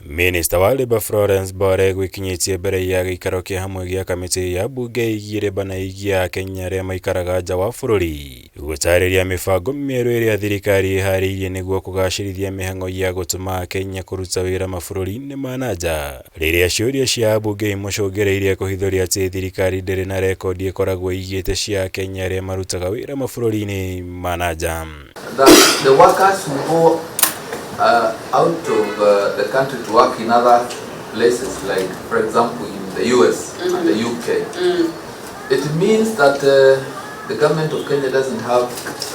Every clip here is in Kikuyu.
Minista wa Labour Florence Bore gwĩkinyĩtie mbere ya gĩikaro kĩa hamwe gĩa kamĩtĩ ya mbunge ĩgiĩ Labour na ĩgiĩ Akenya arĩa maikaraga nja wa bũrũri gũtarĩria mĩbango mĩerũ ĩrĩa thirikari ĩharĩirie nĩguo kũgacĩrithia mĩhang'o ya gũtũma Akenya kũruta wĩra mabũrũri-inĩ ma na nja rĩrĩa ciũria cia ambunge imũcũngĩrĩirie kũhithũria atĩ thirikari ndĩrĩ na rekondi ĩkoragwo ĩigĩte cia Akenya arĩa marutaga wĩra mabũrũri-inĩ ma na nja. That the workers who go out of the country to work in other places, like for example in the US and the UK, it means that the government of Kenya doesn't have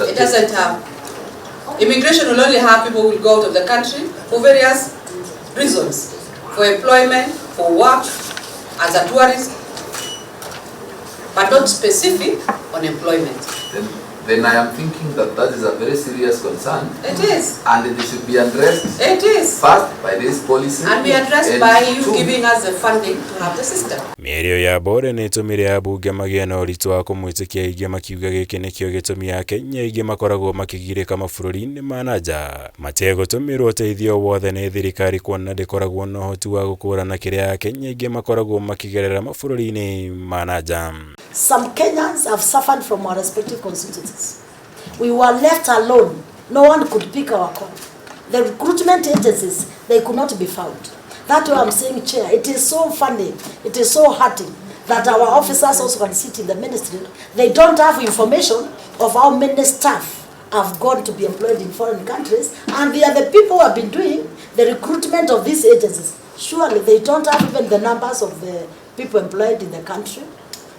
It doesn't have. Immigration will only have people who will go out of the country for various reasons, for employment, for work, as a tourist, but not specific on employment. Then I am thinking that that is a very serious concern. It is. And it should be addressed. It is. First by this policy. And be addressed and by you two, giving us the funding to have the system. Mĩario ya Bore nĩ ĩtũmire ambunge magĩe na ũritũ wa kũmwĩtĩkia aingĩ makiuga gĩkĩ nĩkĩo gĩtũmi Akenya aingĩ makoragwo makĩgirĩka mabũrũri-inĩ ma na nja mategũtũmĩrwo ũteithio wothe nĩ thirikari kuona ndĩkoragwo na ũhoti wa gũkũrana kĩrĩa Akenya aingĩ makoragwo makĩgerera mabũrũri-inĩ ma na nja. Some Kenyans have suffered from our respective constituencies. We were left alone. No one could pick our call. The recruitment agencies, they could not be found. That's why I'm saying, Chair, it is so funny, it is so hurting that our officers also can sit in the ministry. They don't have information of how many staff have gone to be employed in foreign countries, and they are the people who have been doing the recruitment of these agencies. Surely they don't have even the numbers of the people employed in the country.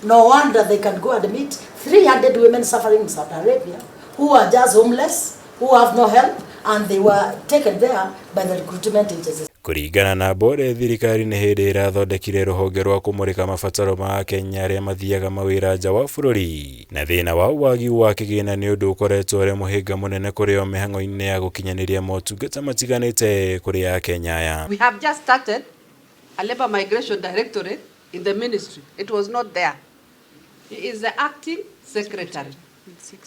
No wonder they can go and meet 300 women suffering in Saudi Arabia who are just homeless, who have no help, and they were taken there by the recruitment agencies. Kũringana na Bore, thirikari nĩ hĩndĩ ĩrathondekire rũhonge rwa kũmũrĩka mabataro ma Akenya arĩa mathiaga mawĩra nja wa bũrũri na thĩna wa wagi wa kĩgĩna nĩ ũndũ ũkoretwo ũrĩ mũhĩnga mũnene kũrĩ o mĩhang'o-inĩ ya gũkinyanĩria motungata matiganĩte kũrĩ Akenya aya. We have just started a labor migration directorate in the ministry. It was not there. He is the acting secretary.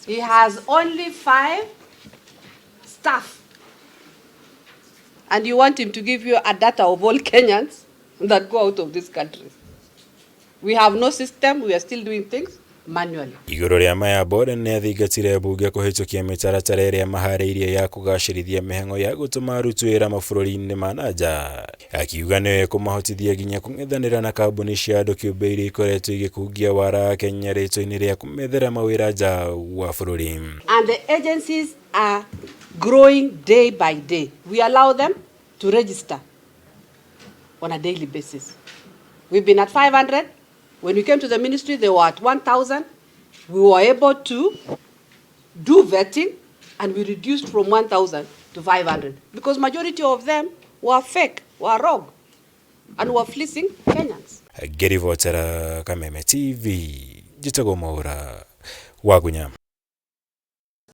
He has only 5 staff. And you want him to give you a data of all Kenyans that go out of this country. We have no system, we are still doing things manually. Igũrũ rĩa maya, Bore nĩ athingatire mbunge kũhĩtũkia mĩtaratara ĩrĩa maharĩirie ya kũgacĩrithia mĩhang'o ya gũtũma aruti wĩra mabũrũri-inĩ ma na nja, akiuga nĩyo ĩkũmahotithia nginya kũng'ethanĩra na kambuni cia andũ kĩũmbe iria ikoretwo igĩkungia wara wa Kenya rĩtwa-inĩ rĩa kũmethera mawĩra nja wa bũrũri. And the agencies are growing day by day. We allow them to register on a daily basis. We've been at 500. When we came to the ministry, they were at 1,000. We were able to do vetting, and we reduced from 1,000 to 500 because majority of them were fake, were rogue, and were fleecing Kenyans. Ngĩribotera Kameme TV, njĩtagwo Mwaũra wa Gunya.